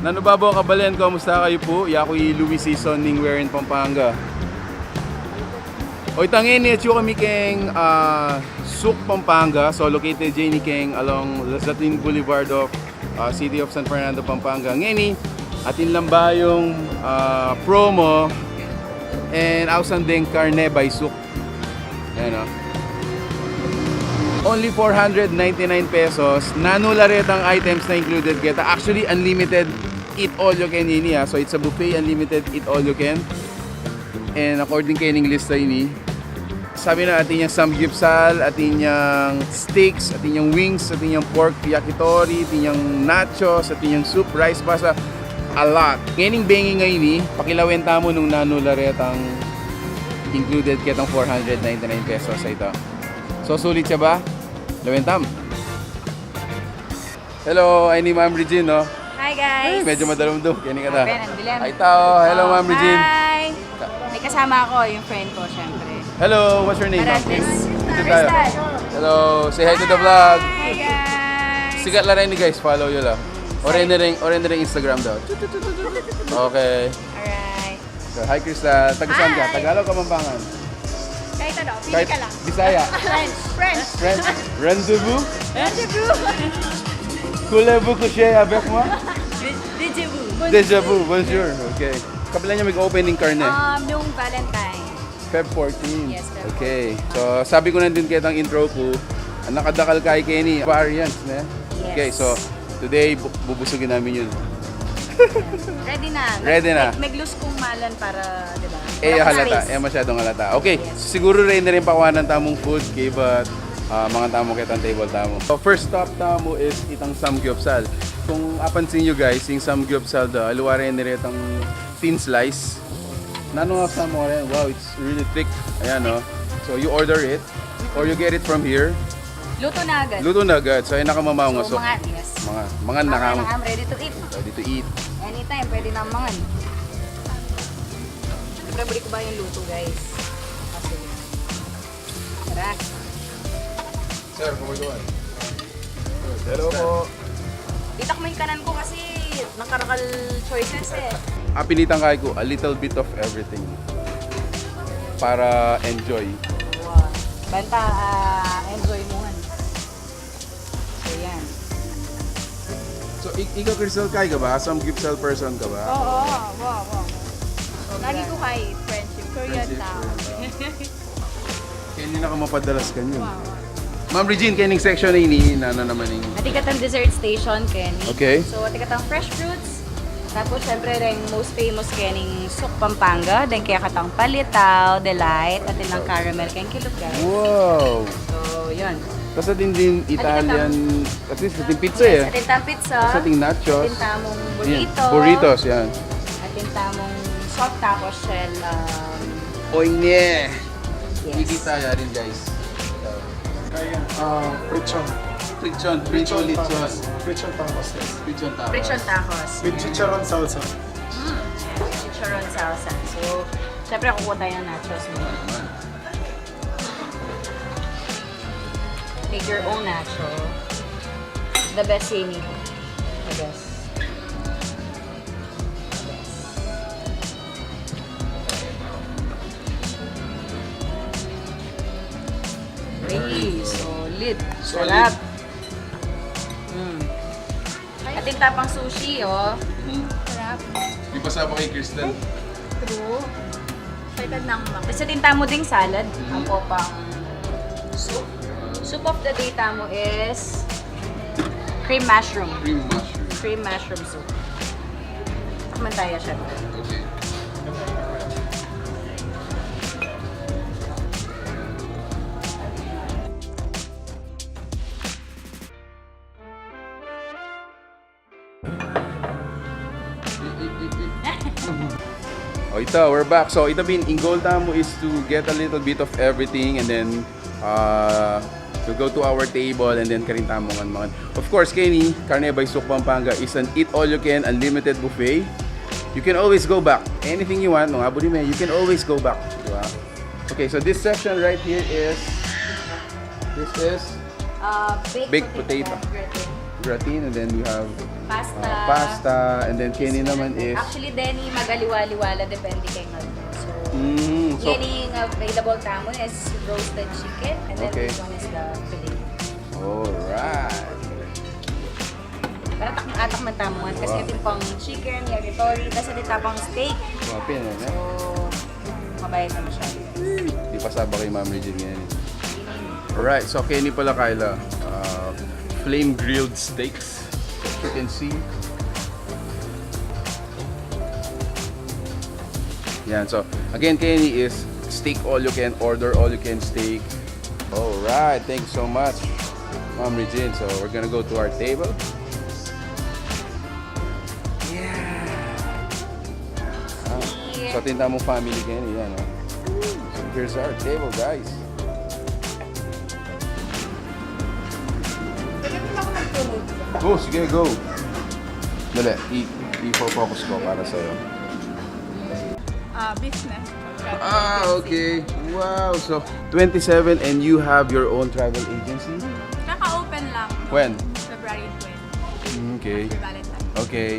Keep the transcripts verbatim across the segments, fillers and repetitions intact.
Nanu babu, kabalen, kumusta kayu pu? Yaku i Louis Sison ning Hueren, Pampanga. O, ita ngeni, atyu kami keng, ah, Souk, Pampanga. So, located ya ini keng along Lazatin Boulevard of, ah, City of San Fernando, Pampanga. Ngeni, atin lang bayung, ah, promo and ausan deng karne by Souk. Ayan, o. Only four hundred ninety-nine pesos. Nanu la retang items na included keta. Actually, unlimited eat all you can ini, ha. So, it's a buffet, unlimited eat all you can. And according keni, lista ini, sabi na, atin yang samgyupsal, atin yang steaks, atin yang wings, atin yang pork yakitori, atin yang nachos, atin yang soup, rice, pasta, a lot. Ngening bengi ngeni, pakilawen tamu nung nanu la retang included ketang four hundred ninety-nine pesos a ita. So, sulit ya ba? Lawen tamu. Hello, ini i Ma'am Regine, no? Hi, guys. Ay, medyo madalumdum. Keni kata. Ape, nandun lang. Ay, tao. Hello, Oh, Ma'am Regine. Hi. May kasama ako, yung friend ko, syempre. Hello, what's your name, ma'am? Parantes. Dito tayo. Crystal. Hello, say hi to the vlog. Hi, guys. Sikat la reni, guys, follow yu la. O reni ring, o reni ring Instagram daw. Okay. Alright. So, hi, Crystal. Taga saan ka? Hi. Tagalog, Kapampangan? Kahit ano, pili Kahit ka lang. Bisaya. French. French. French. Rendezvous? Rendezvous. Voulez-vous coucher avec moi? Déjà vu. Déjà vu, bonjour. Okay. Kapilan nya mag-open ing karne? Um, nung Valentine. Feb fourteen. Yes, Feb Okay. So, sabi ku nandin ketang intro ku, ang nakadakal kay keni, variants, ne? Yes. Okay, so, today, bu-, bubusugin namin yun. Ready na. Ready na. Nag-, nag-loose kung malan para, di ba? E, Walang halata. space. E, masyadong halata. Okay, Yes. siguro reni rin pakuanan tamung food, kaybat, ah, mangan tamu ketang table tamu. So, first stop tamu is itang samgyupsal. Kung apansin yu, guys, ing samgyupsal da, aliwa reni retang thin slice. Nanu nga samu rin? Wow, it's really thick. Ayan, no? So, you order it or you get it from here. Luto na agad. Luto na agad. So, ayan na kamamaw nga So, sok. mga, yes. Mga, mga Mga nakam. nakam, ready to eat. Ready to eat. Anytime, pwede na mangan. Siyempre, buri ku ba yung luto, guys. Kasi, tara. Sir, kumusta ka? Hello po. Ditak mo yung kanan ko kasi nakarakal choices eh. Apinitan kay ku, a little bit of everything. Para enjoy. Wow. Banta, ah, enjoy mo nga. So, yan. So, ik-, ikaw, Crystal, kay ka ba? Samgyupsal person ka ba? Oo, oo, oo. Lagi ko kay friendship. Korean Friendship, na. Korean na. Keni na ka mapadalas kanyan. Wow. Ma'am Regine, kening section na ini, nanu naman ini? Atin ketang dessert station, keni. Okay. So, atin ketang fresh fruits. Tapos, syempre, deng most famous kening Souk Pampanga. Deng kekatang palitaw, delight, atin lang caramel, keng kilub, guys. Wow! So, yun. Tas atin ding Italian, at least atin pizza Yes, eh. atin tang pizza. Tas atin nachos. Atin tamung Yan. burrito. Burritos, yan. Atin tamung soft tacos shell, um, Oy, ne. Yes. Kikita ya rin, guys. Kaya, ah, prichon. Prichon, prichon, Prichon prichon. tacos. Prichon tacos, yes. Prichon tacos. Prichon tacos. With chicharon salsa. Mm. Chicharon salsa. So, syempre, kukuha tayo ng nachos mo. Make your own nacho. The best ini. The best. Ay, solid. Solid. Sarap. Mm. Atin ta pang sushi, oh. Hmm. Sarap. Di ba sabi kay Crystal? True. Excited na ako mak- Kasi atin tamu ding salad. Mhm. Apo pang soup. Soup of the day tamu is cream mushroom. Cream mushroom. Cream mushroom soup. Tikman tayo, syempre. Okay. O, ita, we're back. So, ita pin, ing goal tamu is to get a little bit of everything and then, uh, to go to our table and then karin tamu ngan mangan. Of course, keni, Carne by Souk Pampanga is an eat all you can, unlimited buffet. You can always go back. Anything you want, mga buri me, you can always go back. Diba? Okay, so this section right here is, this is Uh, baked, baked potato, potato. gratin. Gratin, and then we have Pasta. uh, pasta, and then keni naman is Actually, Denny, magaliwa-liwa la, depende kay Ngaldo. So, Mm, so- yun yung available tamu is roasted chicken, and then Okay. This one is the fillet. Alright. Para tak atak man tamu kasi Wow. Ito yung pang chicken, yakitori, tapos ito yung pang steak. Grabe, no? So, mabayad na masyado. Di pa saba kay Ma'am Regine ngayon. Alright, so keni pala, Kyla. Uh, flame grilled steaks. As you can see. Yan, so again, keni is steak all you can order, all you can steak. Alright, thanks so much, Ma'am Regine. So we're gonna go to our table. Yeah. Ah, so atin tamung family keni, yan, oh. So here's our table, guys. Oh, sige, go. Dali, i- i-focus ko para sa'yo. Ah, business. Ah, okay. Wow, so twenty-seven and you have your own travel agency? Kaka-open lang. When? February twenty. Okay. After Valentine's. Okay.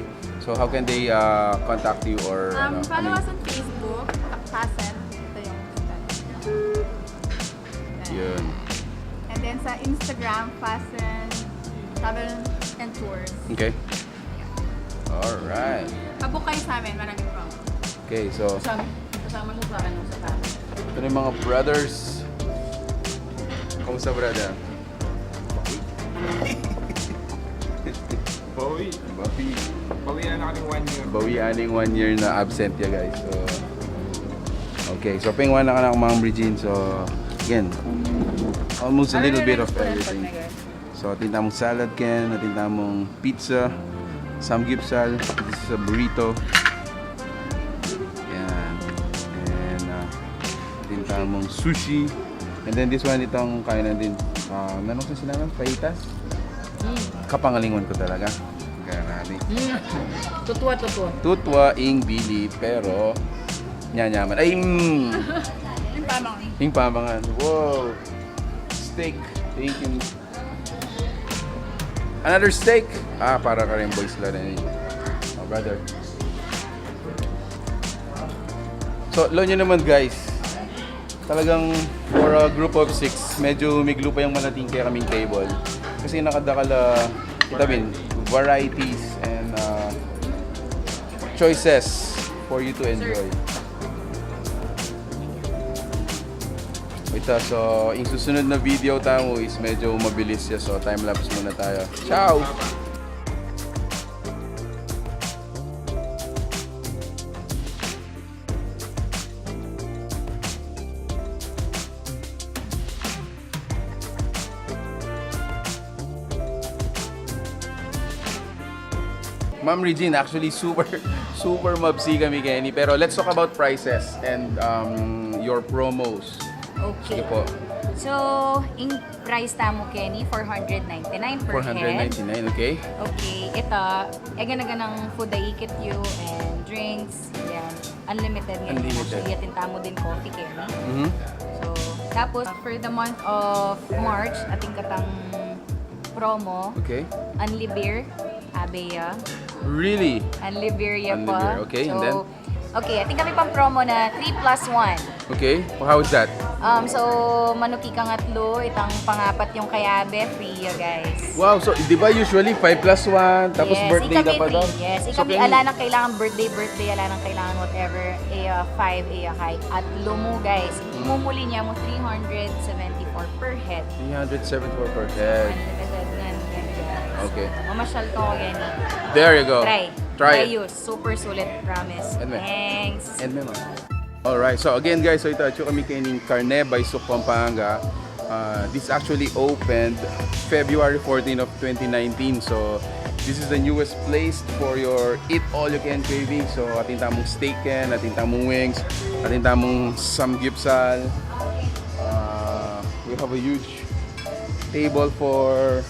So how can they uh, contact you or Um, ano, follow I mean, us on Facebook, Fasten. Ito yung Yun. And then sa Instagram, Fasten Travel and Tours. Okay. Alright. Pabook kayo sa amin, maraming promo. Okay, so Kasama, kasama siya sa akin nung sa Fasten. ito na yung mga brothers. Kumusta, brother? Bawi. Bawi. Bawi na namin one year. Bawi aning one year na absent ya, guys. So, okay, so pengwan na ka na, Ma'am Regine. So again, almost a little bit of everything. So atin tamung salad ken, atin tamung pizza, samgyupsal, this is a burrito. Yan. And uh, atin tamung sushi. And then this one, itang kainan din. Uh, nanong sa sinanan? Fajitas? Kapangalingon ko talaga. Grabe. Tutwa, tutwa. Tutwa ing bili, pero nyanyaman. Ay, mm, Yung pamang. ing pamangan. Wow. Steak. Thank you. Another steak. Ah, para ka rin, boys, la rin. Oh, brother. So, lo nyo naman, guys. Talagang for a group of six, medyo miglo pa yung manating kaya kaming table. Kasi nakadakal, ah, kita bin, varieties and ah, choices for you to enjoy. Ito, so, yung susunod na video tamu is medyo mabilis siya, so time lapse muna tayo. Ciao! Ma'am Regine, actually super, super mabsi kami keni. Pero let's talk about prices and um, your promos. Okay. Sige po. So, ing price tamu keni, four hundred ninety-nine per head. Four hundred ninety-nine, okay? Okay, ito, e gana-ganang food a ikit yu and drinks, yan. Unlimited nga. Unlimited. Actually, atin tamu din coffee keni. Mhm. So, tapos, for the month of March, atin katang promo, Okay. Unli Beer, abe ya. Really? Unli Beer ya Unli pa. Beer, okay, and So, then? Okay, atin kami pang promo na three plus one. Okay. Well, how is that? Um, so, manuki kang atlu, itang pangapat yung kayabe, free ya, guys. Wow, so di ba usually five plus one, tapos Yes, birthday ikami na pa free, daw? Yes, So, ikami can- ala nang kailangan birthday, birthday, ala nang kailangan whatever, e, uh, five, e, uh, kahit atlu mu, guys. Mumuli niya mu three hundred seventy-four per head. Three hundred seventy-four per head. Unlimited nga, guys. Okay. Mamasyal ko yan. There you go. Try. Try Try it. Use. Super sulit, promise. Yan, ma'am. Thanks. And ma'am. Alright, so again guys, so ito, atyu kami keni king Carne by Sook, Pampanga. Uh, this actually opened February fourteen of twenty nineteen. So this is the newest place for your eat all you can craving. So atin tamung steak ken, atin tamung wings, atin tamung samgyupsal. Uh, we have a huge table for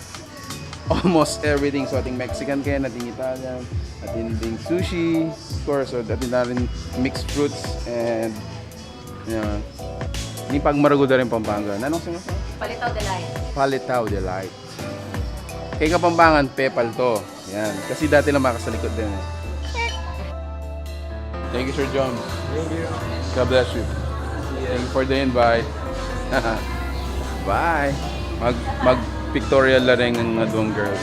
almost everything. So atin Mexican ken, atin Italian, Atin ding sushi, of course, so atin na rin mixed fruits and, you know, ni pagmaraguda rin Pampanga. Nanung sino? Palitaw Delight. Palitaw Delight. Kay Kapampangan, pepal to. Yan. Kasi dati lang makakasalikod din eh. Thank you, Sir John. Thank you. God bless you. Thank you for the invite. Bye. Mag, mag pictorial la rin ang duwang girls.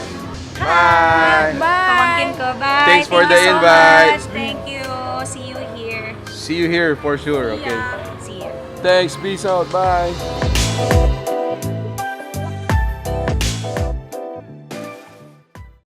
Bye. Pamangkin ko, bye. Thanks for Thank the you so invite. Much. Thank you. See you here. See you here for sure. Okay. Yeah. See you. Thanks. Peace out. Bye.